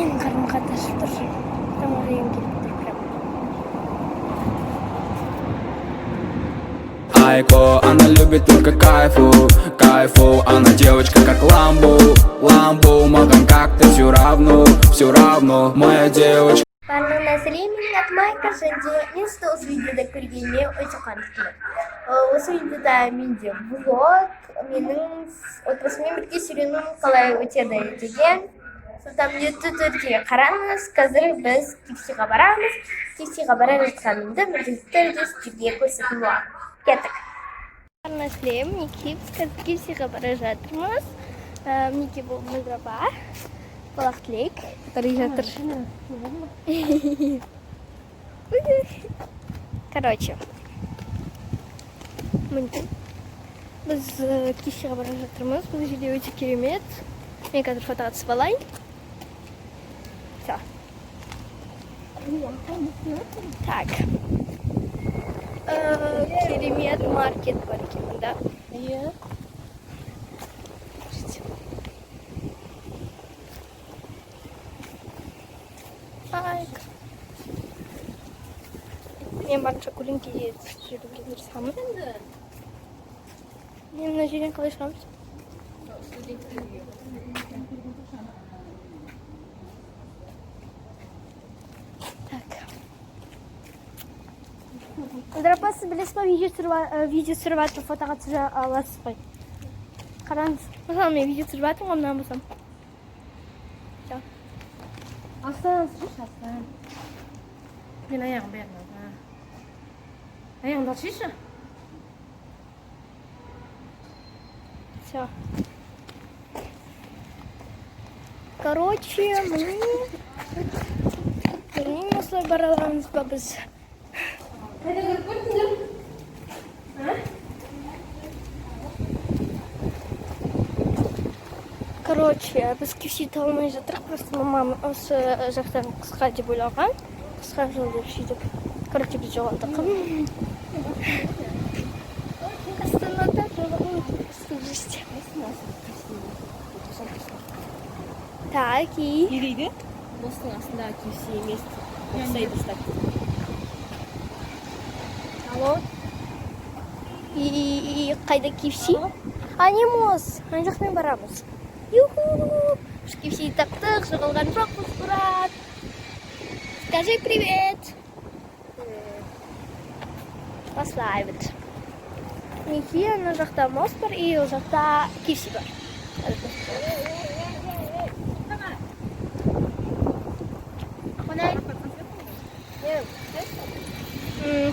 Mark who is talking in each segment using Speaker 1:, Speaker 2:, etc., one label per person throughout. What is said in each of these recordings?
Speaker 1: Менің қарным қатты ашып тұр. Тамақ жегім келіп тұр прям.
Speaker 2: Айко, она любит только кайфу, кайфу. Она девочка как Ламбу, Ламбу. Маған как-то все равно. Моя девочка.
Speaker 1: Барлығына сәлем, менің атым Айка, және де мен сізді осы видеода көргеніме өте қуаныштымын. Осы видеода менде влог, менің отбасыммен бірге серуенім қалай өтеді деген. Сондықтан міндетті түрде қараңыз. Қазір біз KFC-ға барамыз. KFC-ға бара жатқанымды міндетті түрде сіздерге көрсететін боламын. Кеттік. Барлығына сәлем, мінекей, біз қазір KFC-ға бара жатырмыз. Мінекей, бұл Мөлдір апа, Балақ Тілек, который жатыр. Короче, міне, біз KFC-ға бара жатырмыз. Бұл жерде өте керемет. Мен қазір фотоға түсіп алайын. Все. Так. Керемет маркет бар екен мында.
Speaker 3: Иә.
Speaker 1: Так. Мен барынша көлеңкеде жүруге тырысамын. Мен мына жерден қалай шығамыз? Так. Мөлдір апа, сіз білесіз ба, видео түсіріп жатыр, фотоға түсіре аласыз ғой. Қараңыз. Мысалы, мен видео түсіріп жатырмын ғой, мынаны болсам. Всё.
Speaker 3: Астан түсірші, астан. Мен аяғым бәрін алды. Аяғымды алшишы.
Speaker 1: Все. Короче, міне, білмеймін, осылай бара аламыз ба біз.
Speaker 3: Қайда көріп көрдіңдер? А?
Speaker 1: Короче, біз KFC таба алмай жатырық. Просто мамам осы жақтан қысқа деп ойлаған. Қысқа жол деп сөйтіп. Короче, біз жоғалдық. Астанада жоғалып просто жесть. Так, и
Speaker 3: Не дейді? Мосттың астындағы KFC емес. Ұқсайды ұстап. Алло?
Speaker 1: И қайда KFC? А, не мост. Ана жақпен барамыз. Юху! Біз KFC таптық, жоғалған жоқпыз, брат. Скажи привет. Осылай вот. Мінекей, ана жақта мост бар, и ол жақта KFC бар. Қонай.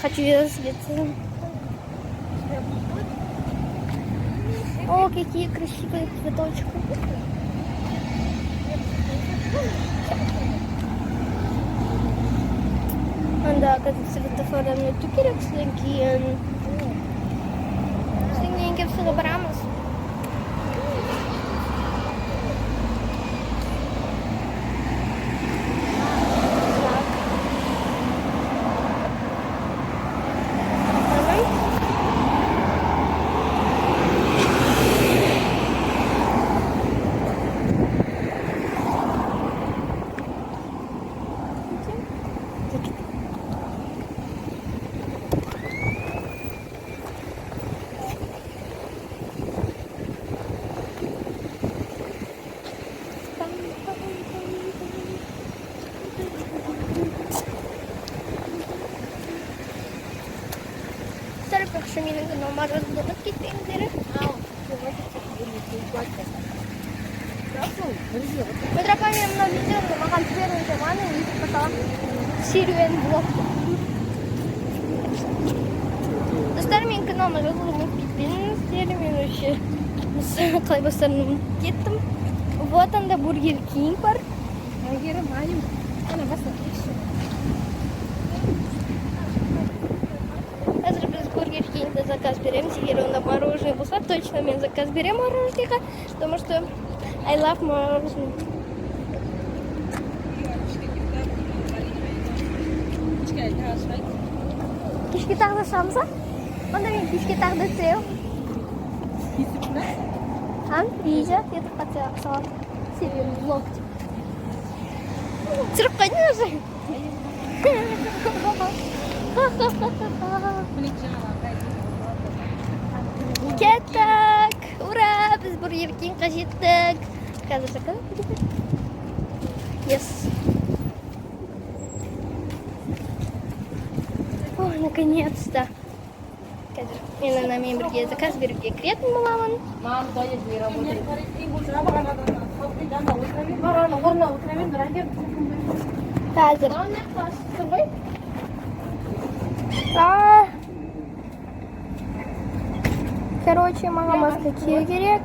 Speaker 1: Хочу велосипед. О, какие красивые цветочки. Анда, оказывается, светофордан өту керек, содан кейін KFC-ға барамыз. Так. Давай. Достар, бірінші менің каналыма жазылып кетпеңіздер. Мөлдір апа, мен мына видеоны маған жіберіңіздер, маған ютубқа саламын. Серуен влог. Достар, менің каналыма жазылып ұмытып кетпеңіздер. Мен вообще қалай бастарымды ұмытып кеттім. Вот анда Бургер Кинг бар.
Speaker 3: Әйгерім, Айым. Ана басына келші.
Speaker 1: Қазір біз Бургер Кингті заказ береміз. Егер онда мороженое болса, точно мен заказ беремін мороженыйға, потому что I love мороженое.
Speaker 3: Кешке тағы шығайық.
Speaker 1: Кешке тағы да шығамыз ба? Онда мен кешке тағы да түсемін. А, видео ютубқа саламын. Серуен влог деп. Түсіріп қойдың уже.
Speaker 3: Мінекей, жаңағы.
Speaker 1: Кеттік! Ура! Біз Бургер Кингқа жеттік. Қазір заказ. Yes. О, наконец-то. Қазір мен анамен бірге заказ беруге кіретін боламын.
Speaker 3: Мам, туалет не работает.
Speaker 1: Орнына Қазір. А. Короче, маған маска кию керек.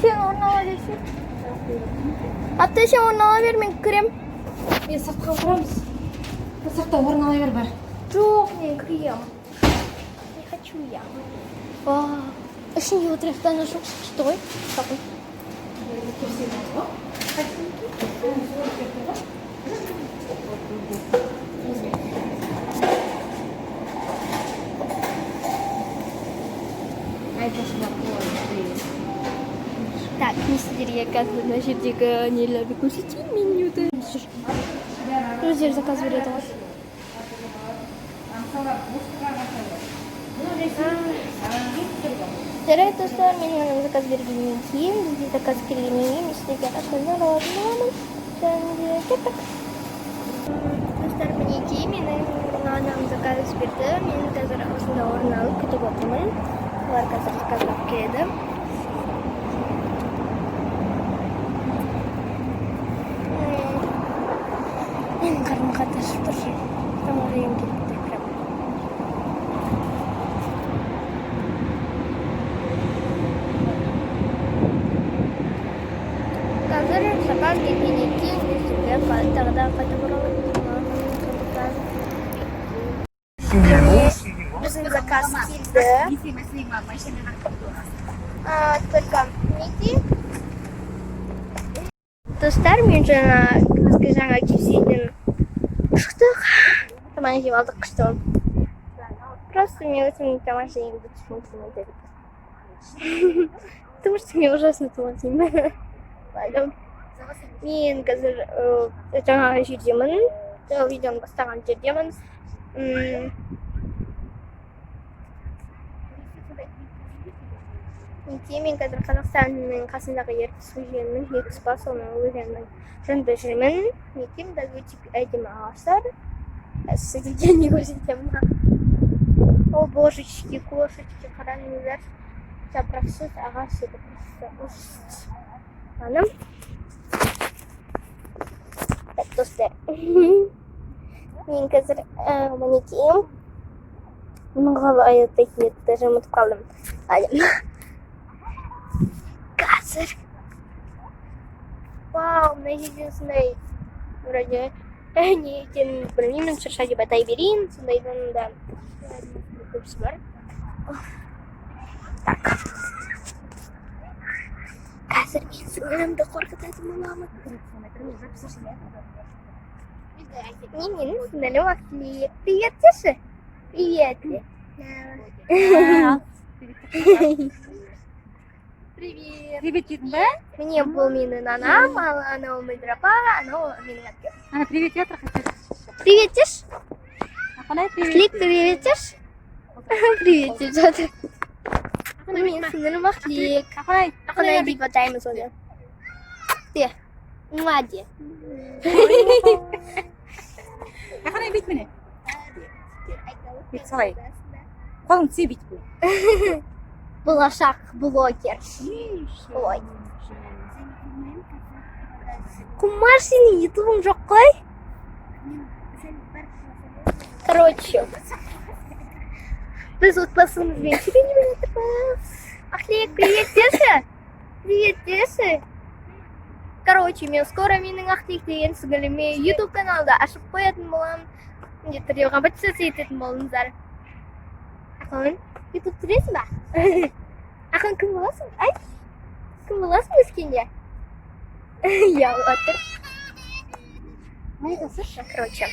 Speaker 1: Сен орын ала берсең. Атта, сен орын ала бер, мен кірем.
Speaker 3: Мен сыртқа отырамыз. Сыртта орын ала бер, бар.
Speaker 1: Жоқ, мен кірем. Не хочу я. Вау. Ішінде отырайық та, ана жоқ күшті ғой. Салқын.
Speaker 3: Ай, пошла.
Speaker 1: Так, мен сіздерге қазір мына жердегі нелерді көрсетейін, менюді. Өздері заказ береді ғой. Жарайды, достар, менің анам заказ бергеннен кейін, бізде заказ келгеннен кейін мен сіздерге қайтадан оралатын боламын. Және де кеттік. Достар, мінекей, менің анам заказ берді. Мен қазір осында орын алып күтіп отырмын. Олар қазір заказ алып келеді. Менің қарным қатты ашып тұр. Тамақ жегім келіп тұр прям. Қазір заказ келгеннен кейін мен сізге тағы да қайтып ораламын. Сондықтан біздің заказ келді. А, только мінекей. Достар, мен жаңа бізге жаңа KFC-ден шықтық. Тамақ жеп алдық, күшті болды. Просто мен өзімнің тамақ жегенді түскім келмейді. Потому что мен ужасно тамақ жеймін. Ладно. Мен қазір жаңағы жердемін. Жаңа видеоны бастаған жердемін. Мінекей, мен қазір Қазақстанның қасындағы Ертіс өзенінің, Ертіс па, соның өзенінің жанында жүрмін. Мінекей, мында өте әдемі ағаштар. Сіздерге не көрсетемін? О, божечки, кошечки, қараңыздар. Жапырақсыз ағаш, это просто ужас. Ладно. Так, достар. Мен қазір мінекей. Мұны қалай атайтын еді, даже ұмытып қалдым. Ладно. Қазір. Вау, мына жерде осындай вроде не екенін білмеймін, шырша деп атай берейін. Сондайдан да көбісі бар. Так. Қазір мен сіңілімді қорқытатын боламын. Не, менің сіңілім Ақtilек. Привет деші. Привет де.
Speaker 3: Привет. Привет дедің ба?
Speaker 1: Міне, бұл менің анам, ал анау Мөлдір апа, анау менің әпкем.
Speaker 3: Ана, привет жатыр.
Speaker 1: Привет деші.
Speaker 3: Ақанай, привет.
Speaker 1: Ақtilек, привет деші. Привет деп жатыр. Бұл менің сіңілім Ақtilек.
Speaker 3: Ақанай.
Speaker 1: Ақанай деп атаймыз оны. Де. Муа де.
Speaker 4: Ақанай, бүйт, міне. Бүйт салай. Қолың түсе, бүйтіп.
Speaker 1: Болашақ блогер. Ой. Құмар, сенің ютубың жоқ қой. Короче, біз отбасымызбен серуендеп жатырмыз. Ақtilек, привет деші. Привет деші. Короче, мен скоро менің Ақtilек деген сіңіліме ютуб каналды ашып қоятын боламын. Міндетті түрде оған подписаться ететін болыңыздар. Ақын, ютуб түсіресің ба? Ақын, кім боласың? Ай, кім боласың өскенде? Ұялып отыр. Короче,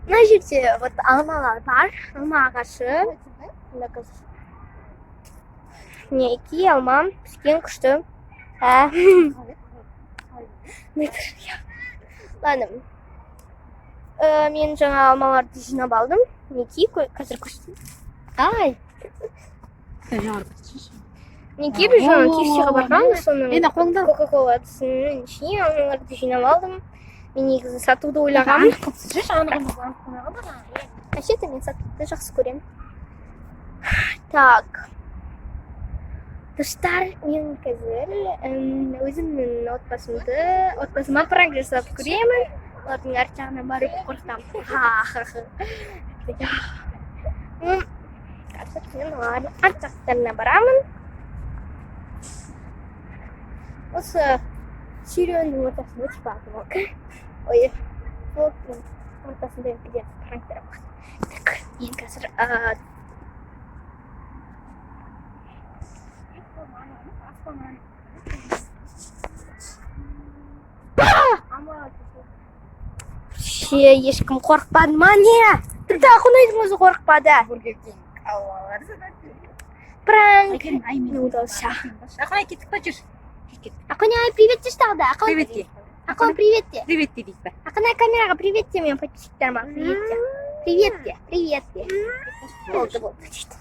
Speaker 1: мына жерде вот алмалар бар, алма ағашы. Мында қазір мінекей, алма піскен, күшті. Ә. Ну, это же я. Ладно. Мен жаңа алмаларды жинап алдым. Мінекей, қазір көрсетейін. Ай, мінекей, біз жаңа KFC-ға барғанбыз, соның
Speaker 3: Енді қолыңда.
Speaker 1: Кока-кола ішіне алмаларды жинап алдым. Мен негізі сатуды ойлағанмын. Вообще-то мен сатуды жақсы көремін. Так. Достар, мен қазір өзімнің отбасыма пранк жасап көремін. Олардың арт жағына барып қорқытамын. Ха-ха-ха. Қазір мен олардың арт жақтарына барамын. Осы серуеннің ортасында, типа, влог. Ой, влогтың ортасында где пранктар болады. Так, мен қазір вообще ешкім қорықпады ма, не? Тіпті Ақынайдың өзі қорықпады.
Speaker 4: Бургер Кинг алмалар сатады.
Speaker 1: Пранк не удался.
Speaker 4: Ақынай, кеттік па? Жүр. Жүр, кеттік.
Speaker 1: Ақынай, привет деші тағы да. Ақын,
Speaker 4: Привет де.
Speaker 1: Ақын, привет де.
Speaker 4: Привет де дейді ба?
Speaker 1: Ақынай, камераға привет де, менің подписчиктарыма привет де. Привет де, привет де. Болды, болды, дейді.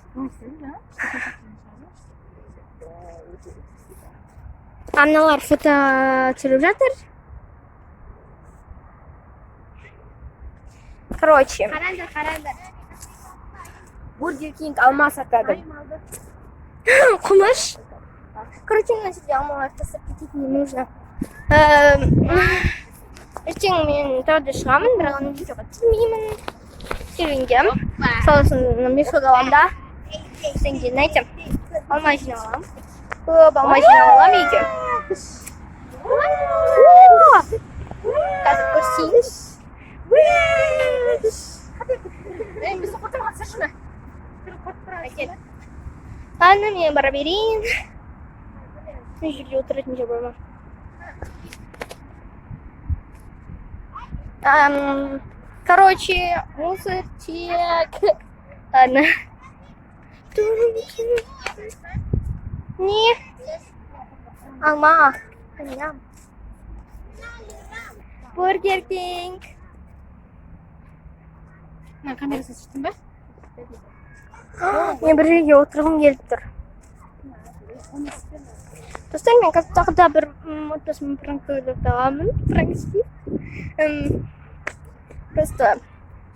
Speaker 1: Аналар фото түсіріп жатыр. Короче.
Speaker 3: Қараңдар, қараңдар.
Speaker 1: Бургер Кинг алма сатады. Құмыш. Короче, мына жерде алмалар тастап кететін не нужно. Ертең мен тағы да шығамын, бірақ оны видеоға түсірмеймін. Серуенге. Сосын мешок аламын да. Содан кейін, знаете, алма жинап аламын. Көп алма жинап аламын үйге. О! Қазір көрсейін.
Speaker 3: Ей, бізді құртып түсірші ме?
Speaker 1: Ладно, мен бара берейін. Мына жерде отыратын жер бар ма? Короче, мусор тек. Ладно. Не. Алма. Ням. Бургер Кинг.
Speaker 3: Мына камерасын сүрттің ба?
Speaker 1: Мен бір жерге отырғым келіп тұр. Достар, мен қазір тағы да бір отбасыма пранк ойлап табамын. Пранк істеймін. Просто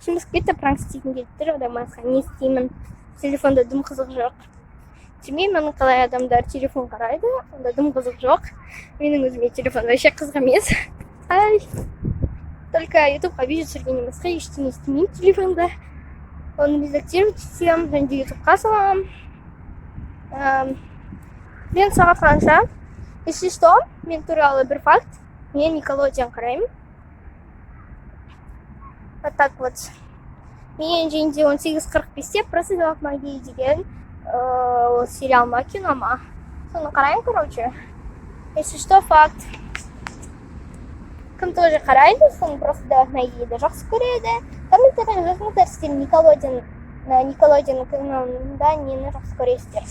Speaker 1: ішім пысып кетті, пранк істегім келіп тұр. Одан басқа не істеймін? Телефонда дым қызық жоқ. Білмеймін, қалай адамдар телефон қарайды, онда дым қызық жоқ. Менің өзіме телефон вообще қызық емес. Ай. Только ютубқа видео түсіргеннен басқа ештеңе істемеймін телефонда. Оны редактировать етемін және де ютубқа саламын. Мен сағат қанша? Если что, мен туралы бір факт. Мен Никелодеон қараймын. Вот так вот. Мен және де 18:45-те «Просто сабақ магии» деген ол сериал ма, кино ма, соны қараймын. Короче, если что, факт. Кім тоже қарайды соны, «Просто сабақ магияды» жақсы көреді, комментарий жазыңыздар. Сіздер Никелодеон каналында нені жақсы көресіздер?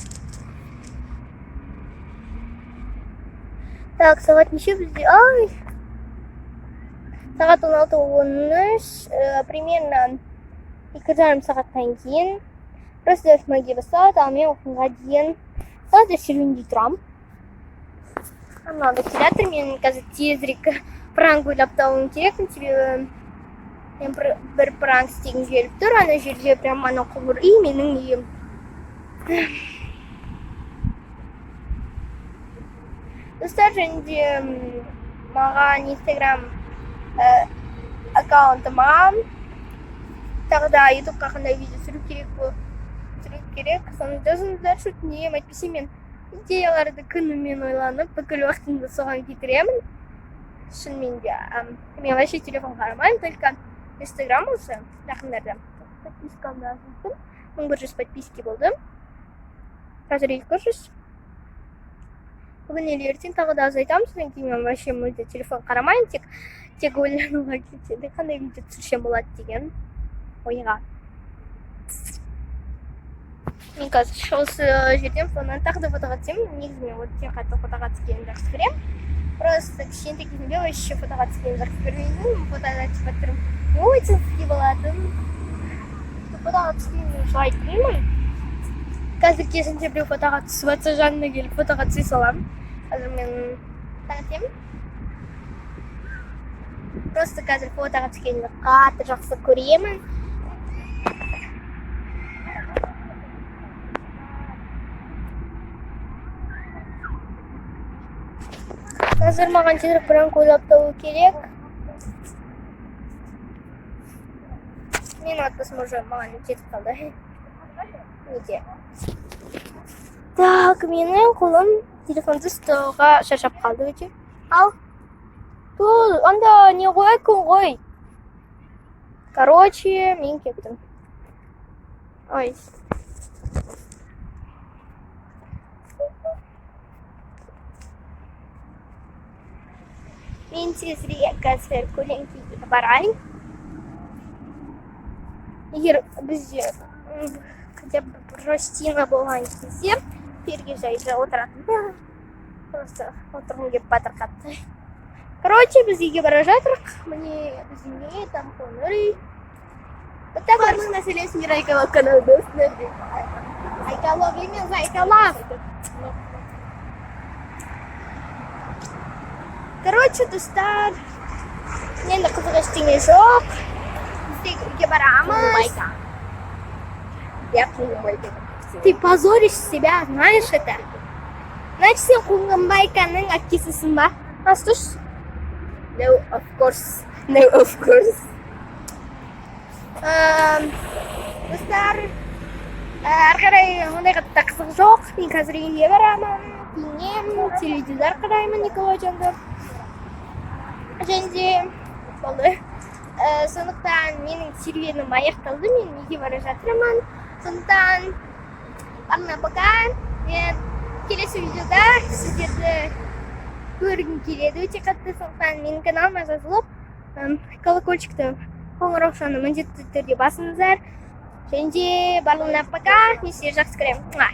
Speaker 1: Так, сағат неше бізде? Ай, сағат 16:13. Примерно 2,5 сағаттан кейін «Просто сабақ магия» басталады. Ал мен оқуға дейін қалада серуендей тұрамын. Анау да келе жатыр. Мен қазір тезірек пранк ойлап табуым керекпін, себебі мен бір пранк істегім келіп тұр. Ана жерде прям ана қоңыр үй менің үйім. Достар, және де маған инстаграм аккаунтыма, тағы да ютубқа қандай видео түсіру керек түсіру керек, соны жазыңыздаршы, өтінемін. Әйтпесе мен идеяларды күнімен ойланып, бүкіл уақытымды соған кетіремін. Шынымен де, мен вообще телефон қарамаймын, только инстаграм. Осы жақындарда подпискамды азайттым, 1100 подписки болды, қазір 200. Бүгін или ертең тағы да азайтамын. Содан кейін мен вообще мүлде телефон қарамаймын, тек ойлануға кетеді, қандай видео түсірсем болады деген ойға. Мен қазір осы жерден фоннан тағы да фотоға түсемін. Негізі мен өте қатты фотоға түскенді жақсы көремін. Просто кішкентай кезімде вообще фотоға түскенді жақсы көрмейтінмін. Фотоға түсіп жатырмын, өте болатын. Фотоға түскенді жылайтынмын. Қазір керісінше, біреу фотоға түсіп жатса, жанына келіп фотоға түсе саламын. Қазір мен таңертең просто қазір фотоға түскенді қатты жақсы көремін. Қазір маған тезірек пранк ойлап табу керек. Менің отбасым уже маған жетіп қалды. Неге? Так, менің қолым телефонды ұстауға шаршап қалды өте. Ал тут анда не ғой, күн ғой. Короче, мен кеттім. Ой. Мен тезірек қазір көлеңкеге барайын. Егер бізде хотя бы бір болған кезде жерге жай отыратын. Просто отырғым келіп батыр қатты. Короче, біз үйге бара жатырмық. Міне, біздің үй, там қоңыр үй. Вот так вот.
Speaker 3: Мәселесі Айкалов каналында.
Speaker 1: Айкалов емес, Айкалав. Короче, достар, енді қызық ештеңе жоқ. Біз тек үйге барамыз.
Speaker 3: Я қуылмайды.
Speaker 1: Ты позоришь себя, знаешь это? Значит, сен Қуғынбайканың әпкесісің ба? А, слушай,
Speaker 3: No, of course. No, of course.
Speaker 1: Достар, әрі қарай ондай қатты қызық жоқ. Мен қазір үйге барамын, киінемін, теледидар қараймын, Никелодионды. Және де болды. Сондықтан менің серуенім аяқталды, мен үйге бара жатырмын. Сондықтан барлығына пока. Мен келесі видеода сіздерді көргім келеді өте қатты. Сондықтан менің каналыма жазылып, колокольчикті, қоңыраушаны міндетті түрде басыңыздар. Және де барлығына пока. Мен сіздерді жақсы көремін. Муа.